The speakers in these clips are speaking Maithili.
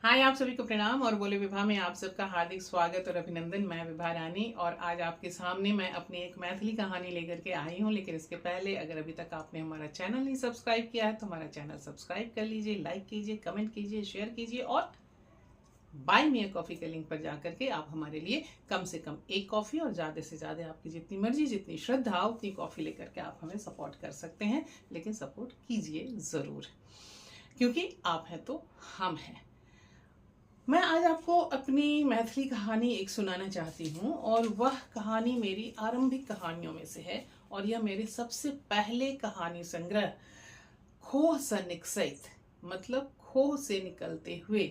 हाय, आप सभी को प्रणाम और बोले विभा में आप सबका हार्दिक स्वागत और अभिनंदन। मैं विभा रानी और आज आपके सामने मैं अपनी एक मैथिली कहानी लेकर के आई हूँ। लेकिन इसके पहले अगर अभी तक आपने हमारा चैनल नहीं सब्सक्राइब किया है तो हमारा चैनल सब्सक्राइब कर लीजिए, लाइक कीजिए, कमेंट कीजिए, शेयर कीजिए और बाय मी कॉफ़ी के लिंक पर जा करके आप हमारे लिए कम से कम एक कॉफ़ी और ज़्यादा से ज़्यादा आपकी जितनी मर्जी, जितनी श्रद्धा, उतनी कॉफ़ी लेकर के आप हमें सपोर्ट कर सकते हैं। लेकिन सपोर्ट कीजिए ज़रूर, क्योंकि आप हैं तो हम हैं। मैं आज आपको अपनी मैथिली कहानी एक सुनाना चाहती हूँ और वह कहानी मेरी आरंभिक कहानियों में से है और यह मेरे सबसे पहले कहानी संग्रह खोह स निकसैत, मतलब खोह से निकलते हुए,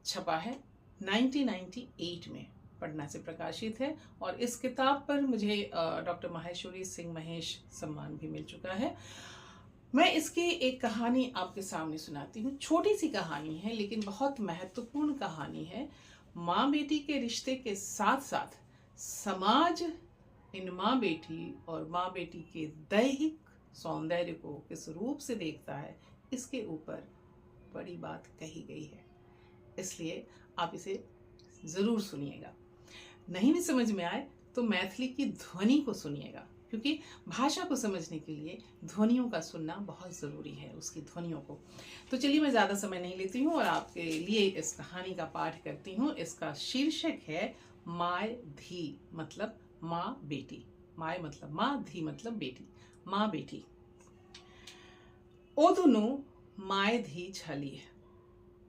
छपा है 1998 में, पटना से प्रकाशित है। और इस किताब पर मुझे डॉक्टर माहेश्वरी सिंह महेश सम्मान भी मिल चुका है। मैं इसकी एक कहानी आपके सामने सुनाती हूँ। छोटी सी कहानी है लेकिन बहुत महत्वपूर्ण कहानी है। माँ बेटी के रिश्ते के साथ साथ समाज इन माँ बेटी और माँ बेटी के दैहिक सौंदर्य को किस रूप से देखता है, इसके ऊपर बड़ी बात कही गई है, इसलिए आप इसे ज़रूर सुनिएगा। नहीं भी समझ में आए तो मैथिली की ध्वनि को सुनिएगा, क्योंकि भाषा को समझने के लिए ध्वनियों का सुनना बहुत ज़रूरी है, उसकी ध्वनियों को। तो चलिए मैं ज़्यादा समय नहीं लेती हूँ और आपके लिए इस कहानी का पाठ करती हूँ। इसका शीर्षक है my धी, मतलब माँ बेटी। My मतलब माँ, धी मतलब बेटी, माँ बेटी। ओ दुनू my धी छली,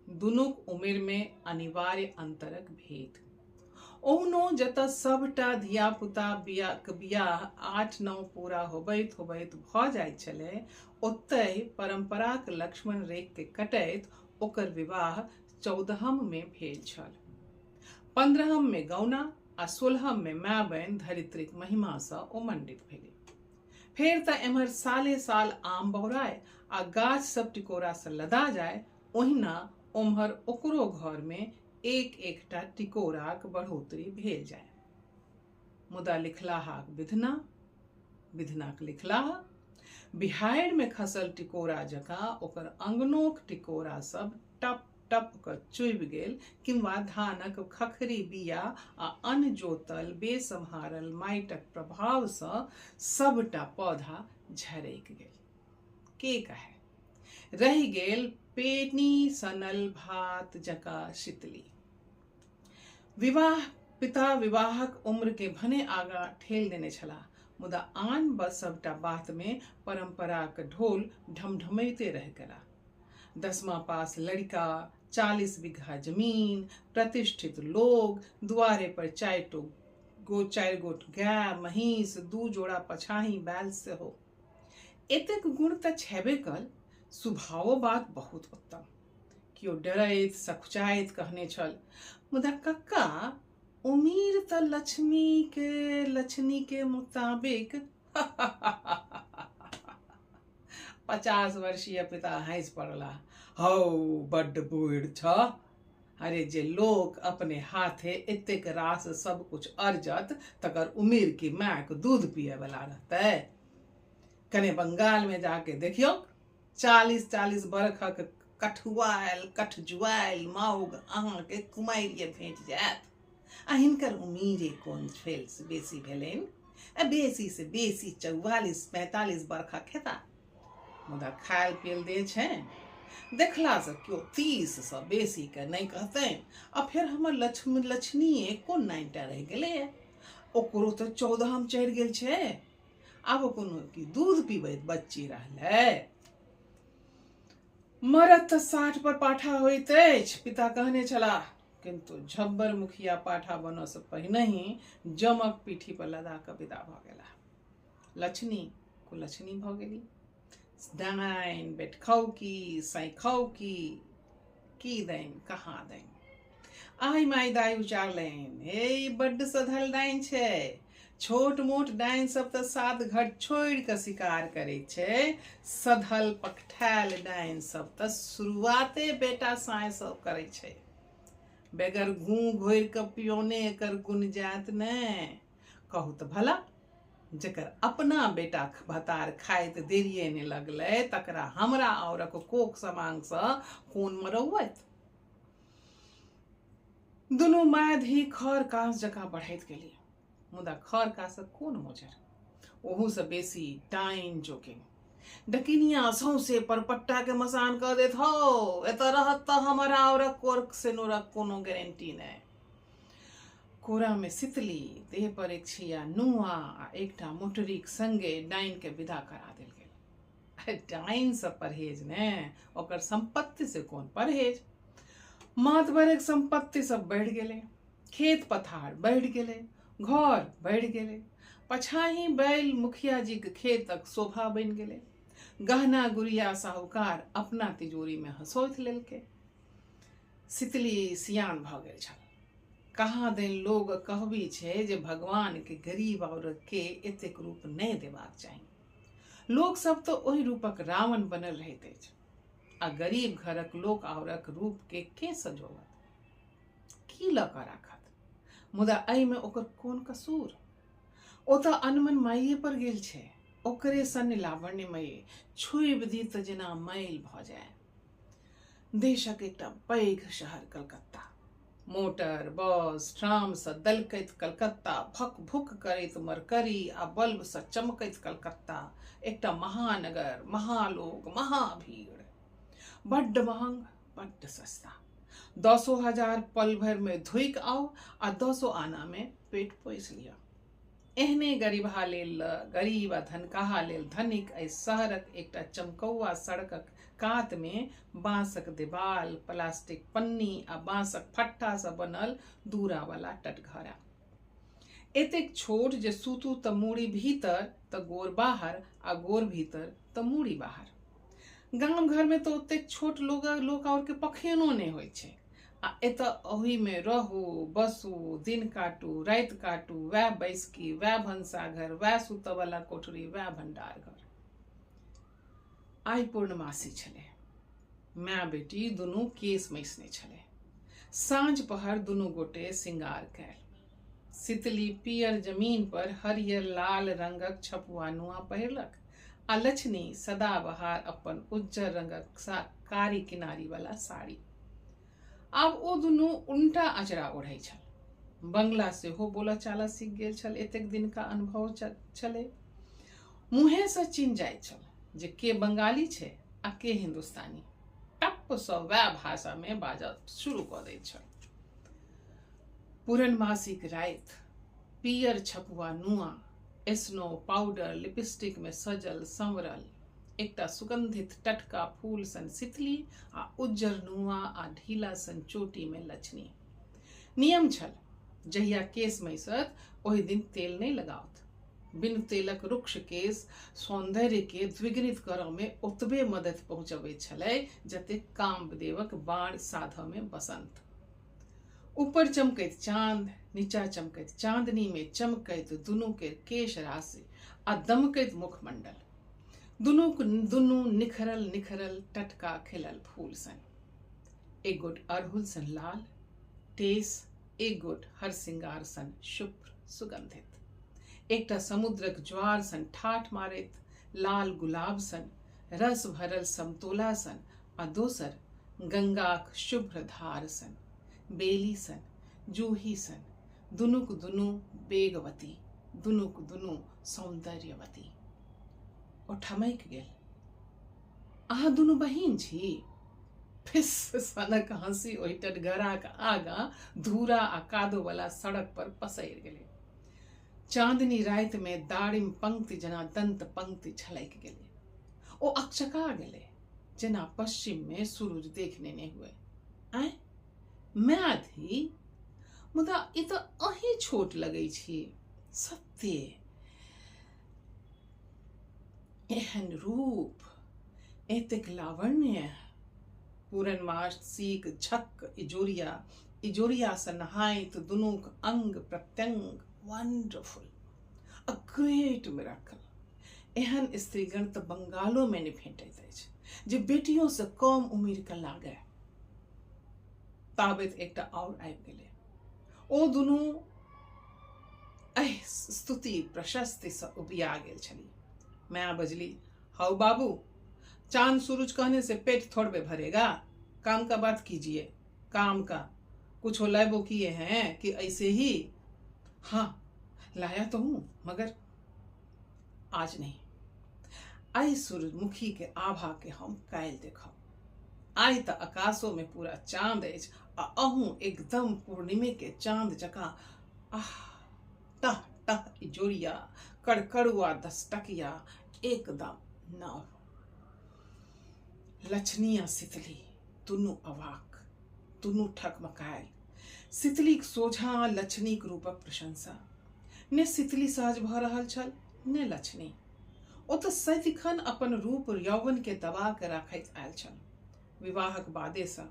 दुनूक उम्र में अनिवार्य अंतरक भेद। ओहनो जत सबटा धिया पुता बियाह 8-9 पूरा होबैत होबैत भऽ जाइत छलै, ओतहि परंपराक लक्ष्मण रेख के कटैत ओकर विवाह 14 में भेल छल। 15 में गौना आ 16 में my बनि धरित्रीक महिमा सँ ओ मंडित भेलै। फेर तऽ एम्हर साले साल आम बौराय आ गाछ सब टिकोरा सँ लदा जाय, ओहिना ओम्हर ओकरो घर में एक एकटा टिकोराक बढ़ोतरी भेल जाय। मुदा लिखलाहाक विधना, विधनाक लिखलाहा, बिहाड़ि में खसल टिकोरा जकाँ ओकर अंगनोक टिकोरा सब टप टप क चुबि गेल, किंवा धानक खखरी बिया आ अनजोतल बेसम्हारल माटिक प्रभाव सँ सबटा पौधा झरकि गेल। के कहे, रहि गेल पेनी सनल भात जकाँ शीतली। विवाह पिता विवाहक उम्र के भने आगा ठेल देने छलाह, मुदा आन बस सबटा बात में परंपराक ढोल ढमढमैते रहि गेला। 10वां पास लड़का, 40 बीघा जमीन, प्रतिष्ठित लोग, दुआरे पर 4 गोट गाय महींस, 2 जोड़ा पछाही बैल सेहो। एतेक गुण तऽ छेबे कल, स्वभावो बात बहुत उत्तम। केओ डरैत सकुचाइत कहने छल, मुदा कक्का उमीर तऽ लक्ष्मी के लक्ष्मी के मुताबिक 50 वर्षीय पिता हँसि पड़ला। हौ बड्ड बूढ़ छ, अरे जे लोक अपने हाथे एतेक रास सब कुछ अर्जत तकर उमीर की मायक दूध पिए वाला रहतै। कने बंगाल में जाके देखियौ, 40-40 बरखक कठुआयल कठजुआयल माउग अहाँके कुमारिये भेट जायत। आ हिनकर उमीरे कोन भेल बेसी भेलनि, आ बेसी से बेसी 44-45 बरखक हेता, मुदा खायल पियल दे छनि, देखला से केओ 30 से बेसी के नहि कहतनि। आ फेर हमर लक्ष्मीए कोन 9टा रहि गेलैए, ओकरो तऽ 14 चढ़ि गेल छै। आब कोनो की दूध पीबैत बच्ची रहलै। मरद तऽ 60 पर पाठा होइत अछि, पिता कहने छलाह, किन्तु झब्बर मुखिया पाठा बनऽ से पहिनहि जमक पीठी पर लदा कऽ विदा भऽ गेलाह। लक्ष्मी कुलक्षणी भऽ गेली। डाइन बेटखौकी सैखौकी की दैन कहाँ दैन। आइ माइ दाइ उचारलनि, हे बड्ड सधल डाइन छै, छोट मोट डाइन सब तऽ 7 घर छोड़ि कऽ शिकार करै छै, सधल पकठायल डाइन सब तऽ शुरुआते बेटा साँय सब करै छै। बेगर घूँ घोरि कऽ पियोने एकर गुण जायत ने। कहू तऽ भला, जकर अपना बेटा भतार खाइत देरिये ने लगलै तकरा हमरा औरक कोख समांगसँ कोन मरौवत। दुनू माय धी खर कास जकाँ बढ़ैत गेली। मुदा खर कासक कोन मोजर, ओहूसँ बेसी डाइन जोगिन। डकिनिया सौंसे परपट्टा के मसान कऽ देत हौ, एतऽ रहत तऽ हमरा औरक कोरक सेनूरक कोनो गारंटी नहि। कोरा में सितली, देह पर एक छिया नुआ आ एकटा मोटरीक संगे डाइन के विदा करा देल गेल। डाइन से परहेज ने, ओकर संपत्ति से कोन परहेज। मातबरक संपत्ति सब बढ़ि गेलै, खेत पथार बढ़ि गेलै, घर बढ़ि गेलै। पछाही बैल मुखिया जी के खेतक शोभा बनि गेलै। गहना गुड़िया साहूकार अपना तिजोरी में हंसोथि लेलकै। सितली सियान भऽ गेल छल। कहाँ दिन लोग कहबी छै जे भगवान के गरीब औरत के एतेक रूप नहि देबाक चाही। लोक सब तऽ ओहि रूपक रावण बनल रहैत अछि आ गरीब घरक लोक औरक रूप के सजोवत, की लऽ कऽ राखत। मुदा एहिमे ओकर कोन कसूर? ओ तऽ अनमन माइये पर गेल छै, ओकरे सन लावण्यमय छुबि दी तऽ जेना मैल भऽ जाय। देशक एकटा पैघ शहर कलकत्ता, मोटर बस ट्राम सँ दलकैत कलकत्ता, भक भुक करैत मरकरी आ बल्ब सँ चमकैत कलकत्ता, एकटा महानगर, महालोक, महाभीड़। बड्ड महंग, बड्ड सस्ता। 10,000 पल भरि में धोइक आउ आ 10 आना में पेट पोसि लिअ। एहने गरीबहा लेल गरीब आ धनकाहा लेल धनिक एहि शहरक एकटा चमकौआ सड़कक कात में बांसक देबाल, प्लास्टिक पन्नी आ बांसक फट्टा सँ बनल दूरावला टटघरा। एतेक छोट जे सूतू तऽ मूड़ी भीतर तऽ गोर बाहर आ गोर भीतर तऽ मूड़ी बाहर। गाम घर में तऽ ओतेक छोट लोक लोक और के पखेनो नहि होइ छै आ एतऽ ओहि में रहू बसू, दिन काटू राति काटू, वएह बैसकी, वएह भनसाघर, वएह सुतऽ वाला कोठरी, वएह भंडार घर। आइ पूर्णमासी छलै। माय बेटी दुनू केस मैसने छलै। साँझ पहर दुनू गोटे सिंगार कयल। सितली पियर जमीन पर हरियर लाल रंगक छपुआ नुआ पहिरलक आ लछनी सदाबहार अपन उज्जर रंगक कारी किनारी वाला साड़ी। आब ओ दुनू उनटा अचरा ओढ़ै छल। बंगला सेहो बोलऽ चालऽ सीख गेल छल, एतेक दिनका अनुभव छलै। मुँहे सँ चिन्ह जाइत छल जे के बंगाली छै आ के हिंदुस्तानी। टप सँ वएह भाषा में बाजब शुरू कऽ दैत छल। पूरनमासीक राति, पियर छपुआ नुआ, स्नो पाउडर लिपस्टिक में सजल संवरल एकटा सुगंधित टटका फूल सन सितली आ उज्जर नुआ आ ढीला सन चोटी में लछनी। नियम छल जहिया केस मैसत ओहि दिन तेल नहि लगाओत। बिनु तेलक रुक्ष केस सौंदर्य के द्विगुणित करऽ में ओतबे मदद पहुँचबैत छलै जतेक कामदेवक बाण साधऽ में बसंत। ऊपर चमकैत चांद, नीचा चमकैत चांदनी में चमकैत दुनू के केश राशि आ दमकैत मुखमंडल। दुनू दुनू निखरल निखरल टटका खिलल फूल सन। एक गोट अड़हुल सन लाल टेस, एक गोट हर सिंगार सन शुभ्र सुगंधित, एकटा समुद्रक ज्वार सन ठाठ मारैत लाल गुलाब सन रस भरल समतोला सन आ दोसर गंगाक शुभ्र धार सन, बेली सन, जूही सन। दुनूक दुनू बेगवती, दुनूक दुनू सौंदर्यवती। ओ ठमकि गेल। अहाँ दुनू बहिन छी? फिस सनक हंसी ओहि टटघराक आगाँ धूरा आ कादो वाला सड़क पर पसरि गेलै। चांदनी राति में दाड़िम पंक्ति जेना दंत पंक्ति छलकि गेलै। ओ अकचका गेलै जेना पश्चिम में सूरज देखने नहि हुए। आँय माय धी, मुदा ई तऽ अहीं छोट लगै छी। सत्य एहन रूप, एतेक लावण्य। पूरनमासीक झक इजोरिया, इजोरिया सँ नहाइत दुनूक अंग प्रत्यंग वंडरफुल, अ ग्रेट मिराकल। एहन स्त्रीगण तऽ बंगालो में नहि भेटैत अछि जे बेटियों सँ कम उम्र के लागय। ताबत एकटा और आबि गेलै। ओ दुनू एहि स्तुति प्रशस्ति सँ उबिया गेल छली। माय बजली, हाउ बाबू, चांद सूरज कहने से पेट थोड़बे भरेगा, काम का बात कीजिए, काम का। कुछो लाइबो किए हैं कि ऐसे ही? हाँ लाया तो हूँ, मगर आज नहीं। आइ सूरजमुखी के आभा के हम काल्हि देखब। आइ तऽ आकाशो में पूरा चाँद अछि आ अहूँ एकदम पूर्णिमे के चाँद जकाँ। आह टह टह इजोरिया, कड़कड़ुआ दसटकिया, एकदम नव। लछनी आ सितली दुनू अवाक, दुनू ठकमकायल। सितलीक सोझाँ लछनीक रूपक प्रशंसा। ने सितली सहज भऽ रहल छल ने लछनी। ओ तऽ सदिखन अपन रूप यौवन के दबा के राखैत आयल छल। विवाहक बादेसँ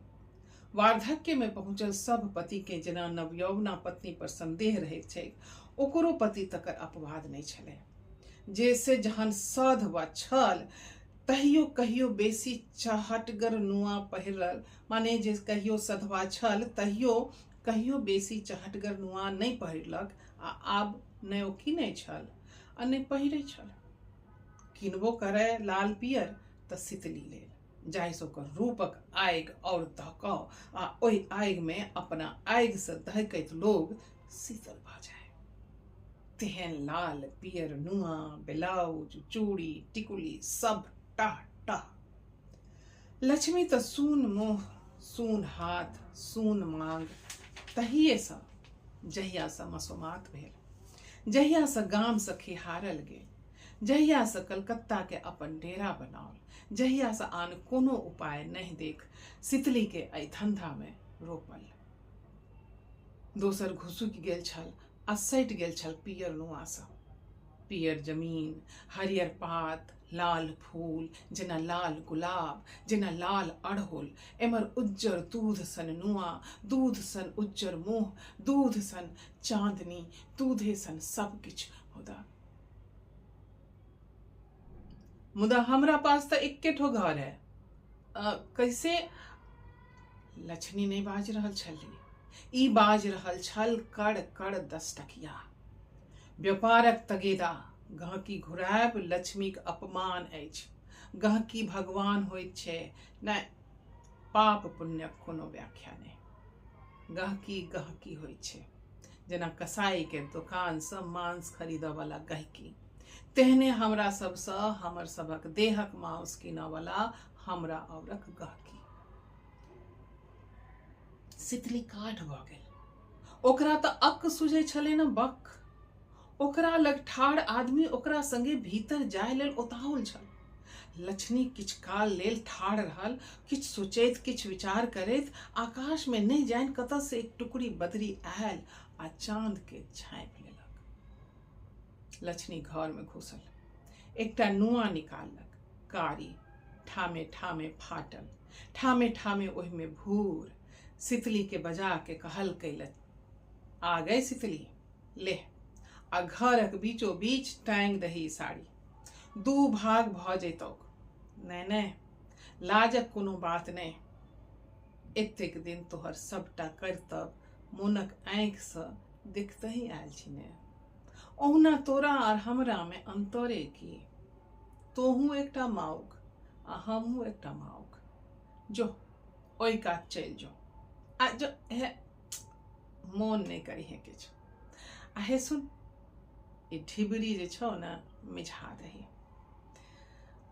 वार्धक्यमे पहुँचल सभ पतिकेँ जेना नवयौवना पत्नी पर संदेह रहैत छैक, ओकरो पति तकर अपवाद नहि छलै। जे से जहन सध वा छल तहियो कहियो बेसी चहटगर नुआ पहिरल, माने जे कहियो सधवा छल तहियो कहियो बेसी चहटगर नुआ नहि पहिरलक आ आब ने ओ कीनै छल आ ने पहिरै छल। किनबो करय लाल पियर तऽ सितली लेल, जाहिसँ ओकर रूपक आगि आओर दहकौ आ ओहि आगिमे अपना आगिसँ दहकैत लोग शीतल भऽ जाय। तेहन लाल पियर नुआ, ब्लाउज, चूड़ी, टिकुली सब टह टह। लक्ष्मी तऽ सून मुँह, सून हाथ, सून मांग तहिएसँ जहियासँ मसोमात भेल, जहियासँ गामसँ खिहारल गेल, जहियासँ कलकत्ताके अपन डेरा बनाओल, जहियासँ आन कोनो उपाय नहि देख सितलीके एहि धंधामे रोपल। दोसर घुसुकि गेल छल आ सटि गेल छल पियर नुआसँ। पियर जमीन, हरियर पात, लाल फूल, जेना लाल गुलाब, जेना लाल अड़हुल, एम्हर उज्जर दूध सन नुआ, दूध सन उज्जर मुँह, दूध सन चाँदनी, दूधे सन सब किछु। मुदा मुदा हमरा पास तऽ एक्के ठो घर है, कैसे? लक्ष्मी नहि बाजि रहल छली, ई बाजि रहल छल कड़ कड़ 10 टकिया। व्यापारक तगेदा, गहकी घुरायब लक्ष्मीक अपमान अछि। गहकी भगवान होइत छै, नहि पाप पुण्यक कोनो व्याख्या नहि। गहकी गहकी होइत छै, जेना कसाई के दोकानसँ मांस खरीदऽवला गहकी, तेहने हमरा सबसँ हमर सभक देहक मांस कीनऽवला हमरा औरक गहकी। सितली काठ भऽ गेल। ओकरा तऽ अक्क सुझै छलै ने बक। ओकरा लग ठाढ़ आदमी ओकरा संगे भीतर जाय लेल उताहुल छल। लक्ष्मी किछु काल लेल ठाढ़ रहल, किछु सोचैत, किछु विचार करैत। आकाश में नहि जानि कतऽ से एक टुकड़ी बदरी आयल आ चांद के झाँपि लेलक। लक्ष्मी घर में घुसल, एकटा नुआ निकाललक, कारी, ठामे ठामे फाटल, ठामे ठामे ओहिमे भूर। सितली के बजा के कहलकै, आ गए सितली, ले आ घरक बीचो बीच टाँगि दही साड़ी, दू भाग भऽ जैतौक। नहि नहि, लाजक कोनो बात नहि। एतेक दिन तोहर सबटा करतब मोनक आँखिसँ देखतही आयल छी ने। ओहुना तोरा आर हमरामे अन्तरे की? तोहूँ एकटा माउग आ हमहूँ एकटा माउग। जो ओहि कात चलि जो आ जो, हे मोन नहि करिहे किछु। आ हे सुन, ई ढिबरी जे छौ ने मिझा दही।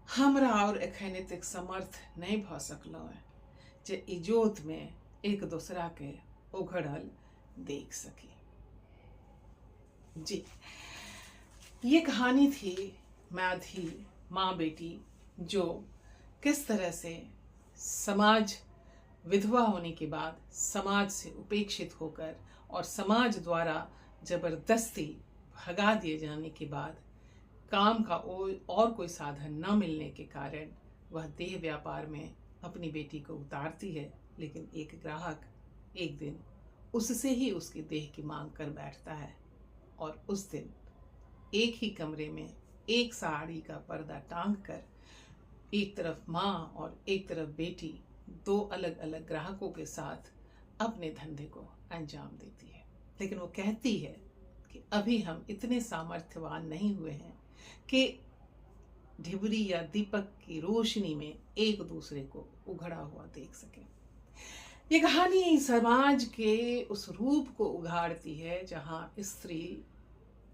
हमरा आओर एखन एतेक समर्थ नहि भऽ सकलहुँ हेँ जे इजोतमे एक दोसराके उघड़ल देख सकी। जी, ये कहानी थी माँ धी माँ बेटी, जो किस तरह से समाज विधवा होने के बाद समाज से उपेक्षित होकर और समाज द्वारा जबरदस्ती भगा दिए जाने के बाद काम का और कोई साधन न मिलने के कारण वह देह व्यापार में अपनी बेटी को उतारती है, लेकिन एक ग्राहक एक दिन उससे ही उसकी देह की मांग कर बैठता है और उस दिन एक ही कमरे में एक साड़ी का पर्दा टांग कर एक तरफ माँ और एक तरफ बेटी दो अलग अलग ग्राहकों के साथ अपने धंधे को अंजाम देती है। लेकिन वो कहती है कि अभी हम इतने सामर्थ्यवान नहीं हुए हैं कि ढिबरी या दीपक की रोशनी में एक दूसरे को उघड़ा हुआ देख सकें। ये कहानी समाज के उस रूप को उघाड़ती है जहाँ स्त्री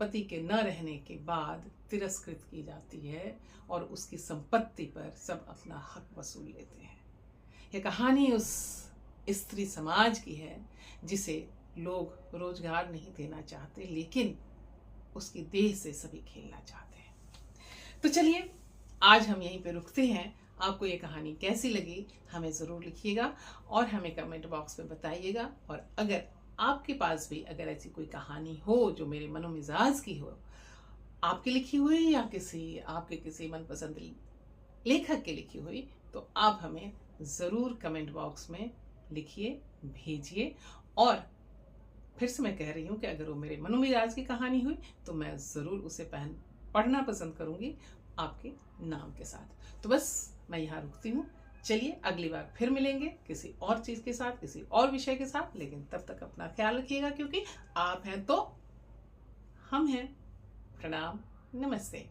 पति के न रहने के बाद तिरस्कृत की जाती है और उसकी संपत्ति पर सब अपना हक वसूल लेते हैं। यह कहानी उस स्त्री समाज की है जिसे लोग रोजगार नहीं देना चाहते, लेकिन उसकी देह से सभी खेलना चाहते हैं। तो चलिए आज हम यहीं पे रुकते हैं। आपको ये कहानी कैसी लगी हमें ज़रूर लिखिएगा और हमें कमेंट बॉक्स में बताइएगा। और अगर आपके पास भी अगर ऐसी कोई कहानी हो जो मेरे मनोमिजाज की हो, आपकी लिखी हुई या किसी आपके किसी मनपसंद लेखक की लिखी हुई, तो आप हमें ज़रूर कमेंट बॉक्स में लिखिए, भेजिए। और फिर से मैं कह रही हूँ कि अगर वो मेरे मनोमिजाज की कहानी हुई तो मैं ज़रूर उसे पढ़ना पसंद करूँगी आपके नाम के साथ। तो बस मैं यहाँ रुकती हूँ। चलिए अगली बार फिर मिलेंगे किसी और चीज़ के साथ, किसी और विषय के साथ। लेकिन तब तक अपना ख्याल रखिएगा, क्योंकि आप हैं तो हम हैं। प्रणाम, नमस्ते।